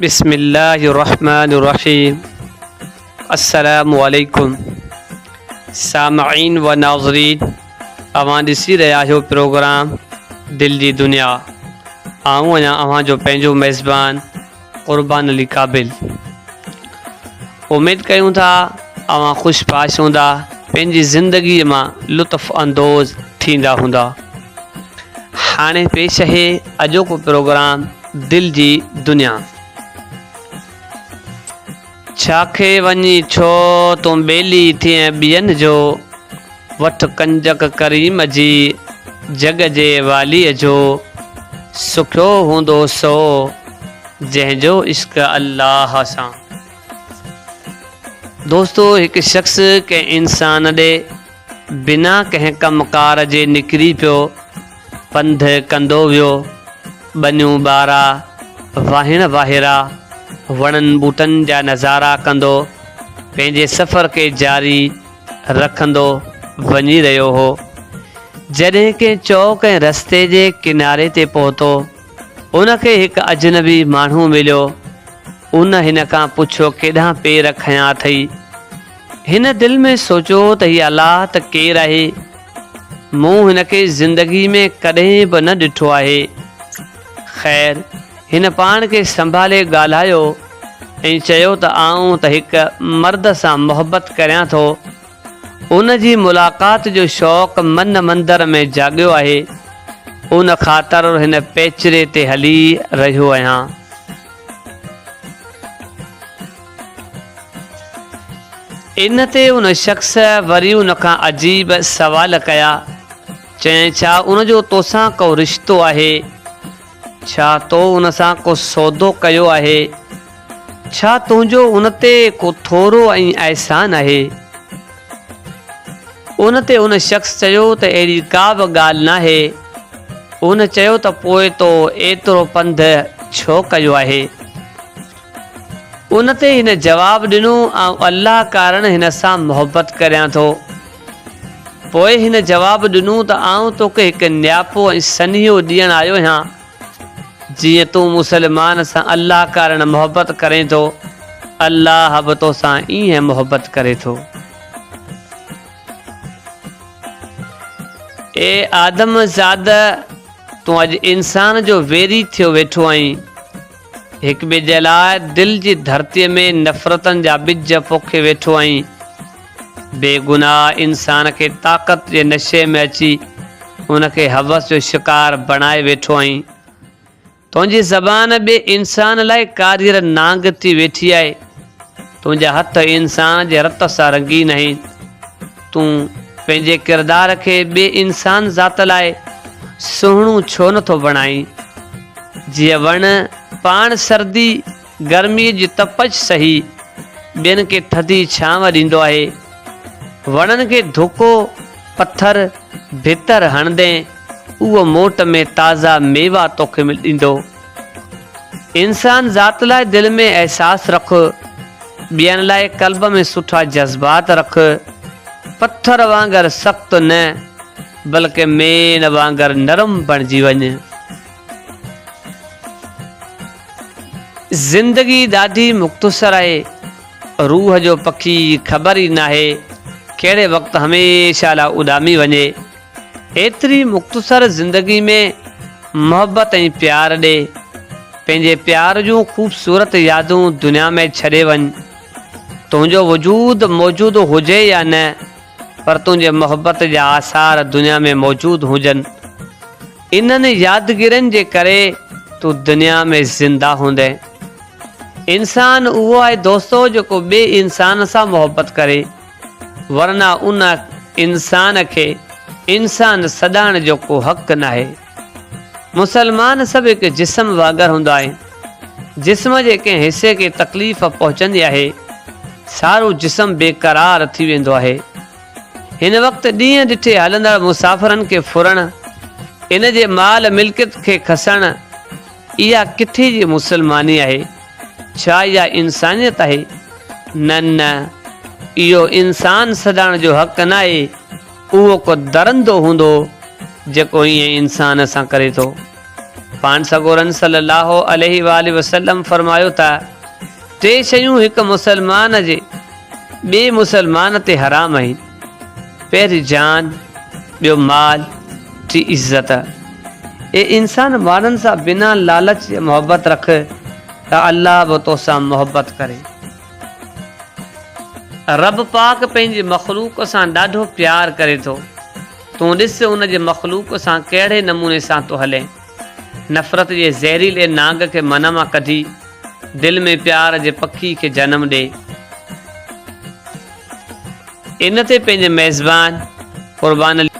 بسم الله الرحمن الرحيم السلام عليڪم سامعين و ناظرين اوهان ڏسي رهيا آهيو پروگرام دل جي دنيا آئون آهيان اوهان جو پنهنجو ميزبان قربان علي قابل اميد ڪيون ٿا اوهان خوش باش هوندا پنهنجي زندگي مان لطف اندوز ٿيندا هوندا هاڻي پيش آهي اڄوڪو پروگرام دل جي دنيا. ڇا کي وڃي ڇو تون ٻيلي ٿئين ٻين جو، وٺ ڪنجڪ ڪريم جي جڳ جي واليء جو، سکيو هوندو سو جنهن جو عشق الله سان. دوستو هڪ شخص ڪنهن انسان ڏي بنا ڪنهن ڪم ڪار جي نڪري پيو، پنڌ ڪندو ويو، ٻنيون ٻارا، واهڻ واهيرا، وڻن ٻوٽن جا نظارا ڪندو، پنهنجي سفر کي جاري رکندو وڃي رهيو هو. جڏهن ڪنهن چوڪ ۽ رستي جي ڪناري تي پهتو، ان کي هڪ اجنبي ماڻهو مليو. ان هن کان پڇيو ڪيڏانهن پير کنيا اٿئي؟ هن دل ۾ سوچيو ته هي الله ته ڪير آهي؟ مون هن کي زندگي ۾ ڪڏهن به نه ڏٺو آهي. خير هن پاڻ کي سنڀالي ڳالهايو ۽ چيو ته آئون ته هڪ مرد سان محبت ڪريان ٿو. ان جي ملاقات جو شوق من مندر ۾ جاڳيو آهي. ان خاطر هن پيچري تي هلي رهيو آهيان. ان تي ان شخص وري ان کان عجيب سوال ڪيا. چيائين، ڇا ان جو توسان ڪو رشتو آهي؟ ڇا تو ان سان ڪو سودو ڪيو آهي؟ ڇا تنهنجو ان تي ڪو ٿورو ۽ احسان آهي؟ ان تي ان شخص چيو ته اهڙي ڪا به ڳالهه ناهي. ان چيو ته پوء تو ايترو پنڌ ڇو ڪيو آهي؟ ان تي هن جواب ڏنو، آئون الله ڪارڻ هن سان محبت ڪريان ٿو. پوء هن جواب ڏنو ته آئون توکي هڪ نياپو ۽ سنيهو ڏيڻ آيو آهيان، جيئن تون مسلمان سان الله ڪارڻ محبت ڪرين ٿو، الله به توسان ائين محبت ڪري ٿو. اي آدم زاد! تون اڄ انسان جو ويري ٿيو ويٺو آهين. هڪ ٻئي جي لاء دل جي ڌرتيء ۾ نفرتن جا ٻج پوکي ويٺو آهين. بي گناهه انسان کي طاقت جي نشي ۾ اچي ان کي هوس جو شڪار بڻائي ويٺو آهين. تنهنجي زبان ٻئي انسان لاء ڪاريهر نانگ ٿي ويٺي آهي. تنهنجا هٿ انسان جي رت سان رنگين آهن. تون پنهنجي ڪردار کي ٻئي انسان ذات لاء سهڻو ڇو نه ٿو بڻائين؟ جيئن وڻ پاڻ سردي گرميء جي تپش سهي ٻين کي ٿڌي ڇانو ڏيندو آهي. وڻن کي ڌڪو، پٿر، ڀتر هڻندين اهو موٽ ۾ تازا ميوا توکي ڏيندو. انسان ذات لاء دل ۾ احساس رک، ٻين لاء قلب ۾ سٺا جذبات رک، پٿر وانگر سخت نه بلڪه مين وانگر نرم بڻجي وڃ. زندگي ڏاڍي مختصر آهي، روح جو پکي خبر ئي ناهي ڪهڙي وقت هميشه لاء اڏامي وڃي. ايتري مختصر زندگي ۾ محبت ۽ پيار ڏي، پنهنجي پيار جون خوبصورت يادون دنيا ۾ ڇڏي وڃ. تنهنجو وجود موجود هجي يا نه پر تنهنجي محبت جا آثار دنيا ۾ موجود هجن. انهن يادگيرين جي ڪري تون دنيا ۾ زنده هوندين. انسان اهو آهي دوستو جيڪو ٻئي انسان سان محبت ڪري. ورنه ان انسان کي انسان سڏائڻ جو ڪو حق ناهي. مسلمان سڀ هڪ جسم وانگر هوندا آهن. جسم جي ڪنهن حصي کي تڪليف پهچندي آهي، سارو جسم بي قرار ٿي ويندو آهي. هن وقت ڏينهن ڏٺي هلندڙ مسافرن کي ڦرڻ، ان جي مال ملڪيت کي کسڻ، اها ڪٿي جي مسلماني آهي؟ ڇا اها انسانيت آهي؟ نه نه، اهو انسان سڏائڻ جو حق ناهي، اهو ڪو درندو هوندو جيڪو ائين انسان سان ڪري ٿو. پاڻ سڳورن صلّي اللّٰه عليه واٰله وسلّم فرمايو ته ٽي شيون هڪ مسلمان جي ٻئي مسلمان تي حرام آهن، پهرين جان، ٻيو مال، ٽين عزت. اي انسان ماڻهن سان بنا لالچ جي محبت رک ته الله به توسان محبت ڪري. رب پاڪ پنهنجي مخلوق سان ڏاڍو پيار ڪري ٿو. تون ڏس ان جي مخلوق سان ڪهڙي نموني سان ٿو هلين. نفرت جي زهريلي نانگ کي من مان ڪڍي دل ۾ پيار جي پکي کي جنم ڏي. ان تي پنهنجي ميزبان قربان علي.